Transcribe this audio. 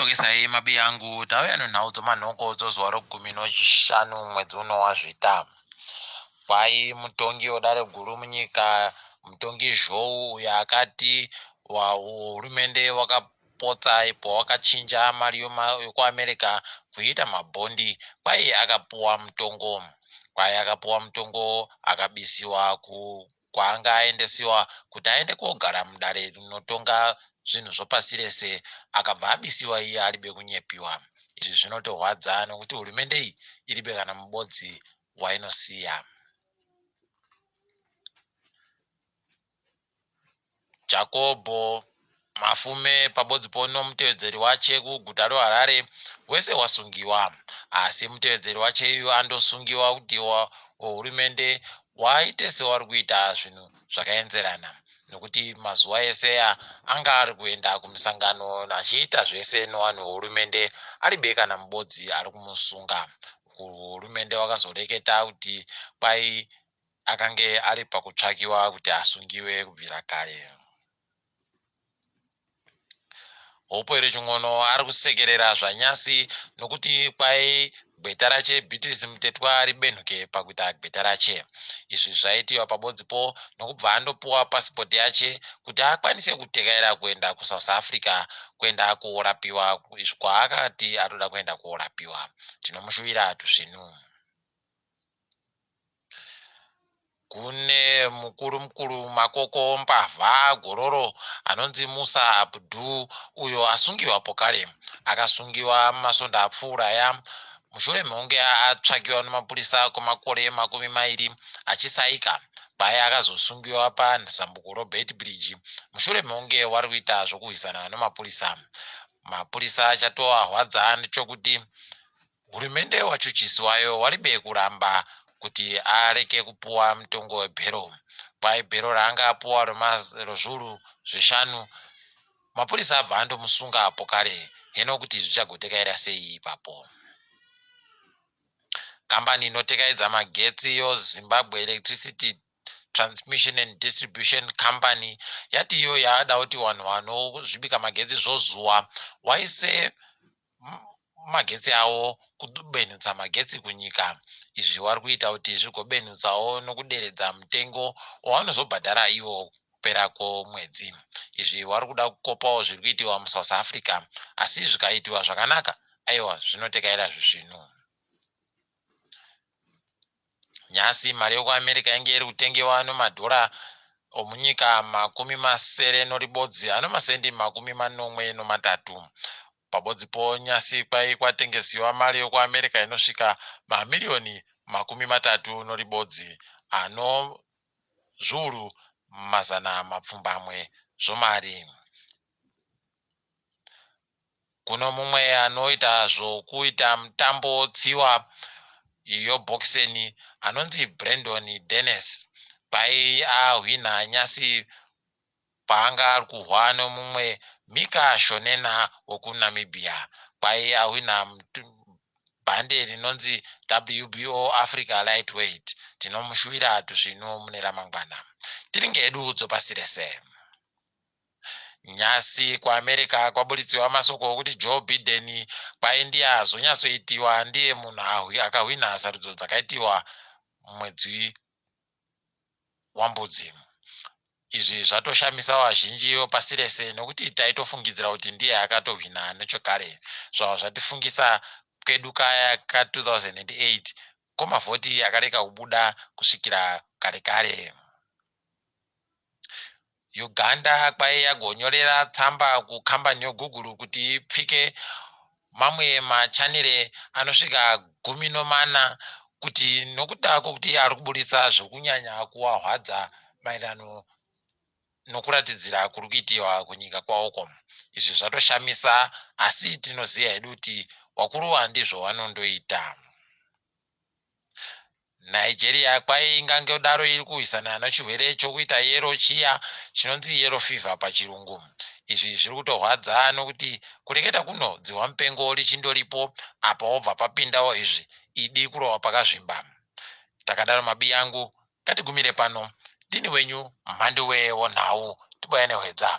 Ndinokudokesai mabiyangu, tauya nenhau dzomanhoko dzozuva rogumi nochishanu mwedzi uno waZvita. Kwai mutongi wedare guru munyika, mutongi Zhou, uyo akati hurumende wakapotsa pawakachinja mari yokuAmerica kuiita mabhondi, kwai akapuwa mutongo. Kwai akapuwa mutongo akabisiwa kwaanga aendesiwa kuti aende kogara mudare rinotonga zvinhu zvopasi rese, akabva abisiwa iye aribe kunyepiwa. Izvi zvinotorwadza nokuti hurumende iyi iribe kana mubodzi wainosiya. Jakobho Mafume pabodzi po nomutevedzeri wache kuguta reHarare wese wasungiwa. Asi mutevedzeri wache iyu andosungiwa kuti hurumende waite sewari kuita zvinhu zvakaenzerana, nokuti mazuva ese aya anga ari kuenda kumisangano achiita zvese nevanhu vehurumende, aribe kana mubodzi ari kumusunga. Hurumende wakazoreketa kuti kwai akange ari pakutsvakiwa kuti asungiwe kubvira kare. Hopewell Chin'ono ari kusekerera zvanyasi nokuti kwai gweta rache Beatrice Mutetwa ribenhuke pakuita gweta rache. Izvi zvaitiwa pabodzipo nokubva andopuwa pasipoti yache kuti akwanise kutekaira kuenda kuSouth Africa kuenda korapiwa izvo kwaakati anoda kuenda korapiwa. Tinomushuvira tusvinu. Kune mukuru mukuru makoko mbavha gororo anonzi Musa Abdu uyo asungiwa pokare. Akasungiwa masvondo apfuura aya mushure mekunge atsvakiwa nemapurisa kwemakore 20 achisaika. Paye akazosungiwa pazambuko roBeitbridge mushure mekunge wari kuita zvokurwisana nemapurisa. Mapurisa chatoarwadza ndechokuti Hurumende wachuchisi wayo waribe kuramba kuti areke kupuwa mutongo webhero. Kwai bhero raanga apuwa rozviuru zvishanu, mapurisa abva andomusunga pokare. Heno kuti zvichagotekaira sei ipapo. Kambani inotekaidza magetsi yoZimbabwe Electricity Transmission and Distribution Company yati iyo yaada kuti vanhu vanozvibika magetsi zvozuva waise magetsi avo kubenhutsa magetsi kunyika. Izvi vari kuita kuti zvigobenhutsawo nokuderedza mutengo wavanozobhadhara ivo kupera kwomwedzi. Izvi vari kuda kukopawo zviri kuitiwa muSouth Africa, asi zvikaitiwa zvakanaka, aiwa zvinotekaira zvisvinu. Nhasi mari yekuAmerica inge iri kutengewa nemadhora omunyika 63 ane masendi 73. Pabodzipo nyasi kwai kwatengesiwa mari yekuAmerica inosvika mamiriyoni 31 ano zviuru 800 zvomari. Kuno mumwe anoita zvokuita mutambo tsiwa yobhokiseni anonzi Brandon Dennis pai ahwina nyasi paanga ari kurwa nomumwe Mika Shonena wekuNamibia. Kwai ahwina bhande rinonzi WBO Africa Lightweight. Tinomushuvira tusvinu mune ramangwana. Tiringe hedu dzopasi rese. Nhasi kuAmerica kwaburitsiwa masoko okuti Joe Biden kwai ndiye azonyatsoitiwa ndiye munhu akahwina sarudzo dzakaitiwa mwedzi waMbudzi. Izvi zvatoshamisa vazhinji pasi rese nokuti taitofungidzira kuti ndiye akatohwina nechekare. Zvava zvatifungisa kedu kaya ka2008 komavhoti akareka kubuda kusvikira kare kare. Uganda kwai yagonyorera tsamba kukambani yeGoogle kuti ipfike mamwe machanere anosvika 14 kuti nokuda kwokuti ari kuburitsa zvekunyanya kuvarwadza maererano nokuratidzira kuri kuitiwa kunyika kwavoko. Izvi zvatoshamisa asi tinoziva hedu kuti wakuru handizvo vanondoita. Nigeria kwai ingangodaro iri kurwisana nechirwere chokuita yero chiya chinonzi yellow fever pachirungu. Izvi zviri kutorwadza nokuti kureketa kuno dzihwa mupengo richindoripo apa wobva papindawo izvi idi kurova pakazvimba. Takadaro mabiyangu ngatigumire pano. Ndini wenyu Mhanduwe wonhau tiboyane hwedza.